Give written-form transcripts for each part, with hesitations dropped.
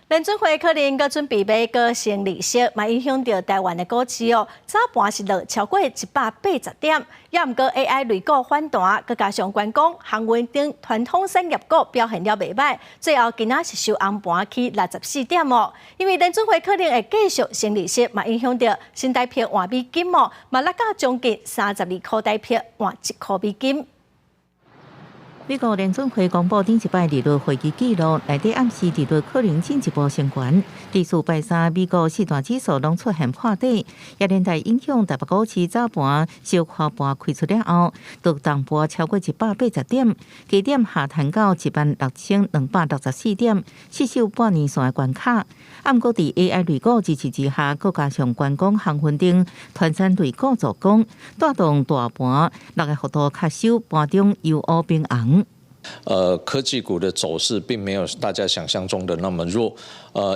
聯準會可能閣準備欲閣升利息，嘛影響著台灣的股市哦。早盤是落超過180點，也毋過 AI 類股反彈，閣加上觀光、航運等傳統產業股表現了袂䆀，最後今仔是收紅盤起64點哦。因為聯準會可能會繼續升利息，嘛影響著新台幣換美金哦，嘛落到將近32箍台幣換1箍美金。美國聯準會公布頂一擺利率會議記錄，內底暗示利率可能進一步升懸。禮四拜三，美國四大指數攏出現破底，也連帶影響台北股市早盤小開盤開出了後，就重跌超過180點，低點下探到16,264點，失守半年線的關卡。毋過佇 AI 類股支持之下，閣加上觀光、航運等傳產類股助攻，帶動大盤落的幅度較收盤中由烏變紅。科技股的走勢並沒有大家想象中的那麼弱，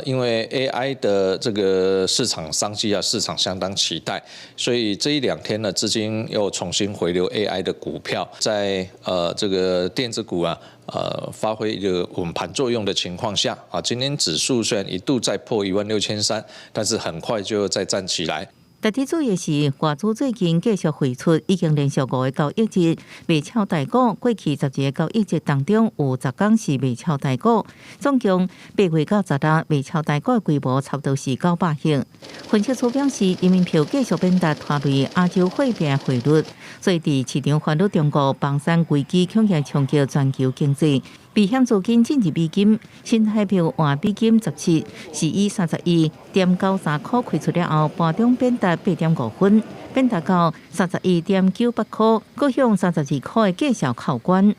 因為 AI 的這個市場商機啊，市場相當期待，所以這一兩天呢，資金又重新回流 AI 的股票，在這個電子股啊，發揮一個穩盤作用的情況下，啊，今天指數雖然一度再破16,300，但是很快就再站起來。值得注意的是，外資最近繼續匯出，已經連續五個交易日賣超台股。過去12個交易日當中，有10天是賣超台股，總共8月到16賣超台股的規模差不多是900億。分析師表示，人民幣繼續貶值拖累亞洲貨幣匯率，所以佇市場煩惱中國房產危機恐驚衝擊全球經濟。避險資金進入美金，新台幣換美金17是以31.93箍開出了後，盤中貶值8.5分，貶值到31.98箍，閣向32箍的價數靠關。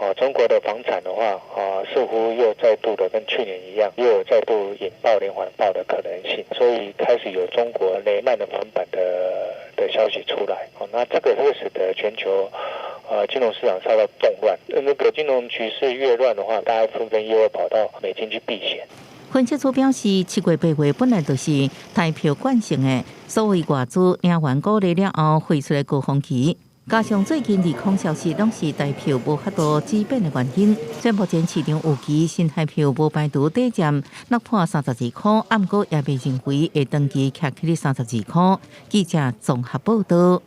哦，中國的房產的話，啊，似乎又再度的跟去年一樣，又有再度引爆連環爆的可能性，所以開始有中國雷曼的翻版的消息出來。哦，那這個會使得全球金融市場受到動亂。那個金融局勢越亂的話，大家紛紛又會跑到美金去避險。分析師表示，7月8月本來就是台票慣性的，所謂外資領完股利了後匯出的高峰期。加上最近利空消息，攏是台票無法度止貶的原因。雖然目前市場預期新台票無排除短暫落破三十二箍，毋過也袂認為會長期徛起佇三十二箍。記者綜合報導。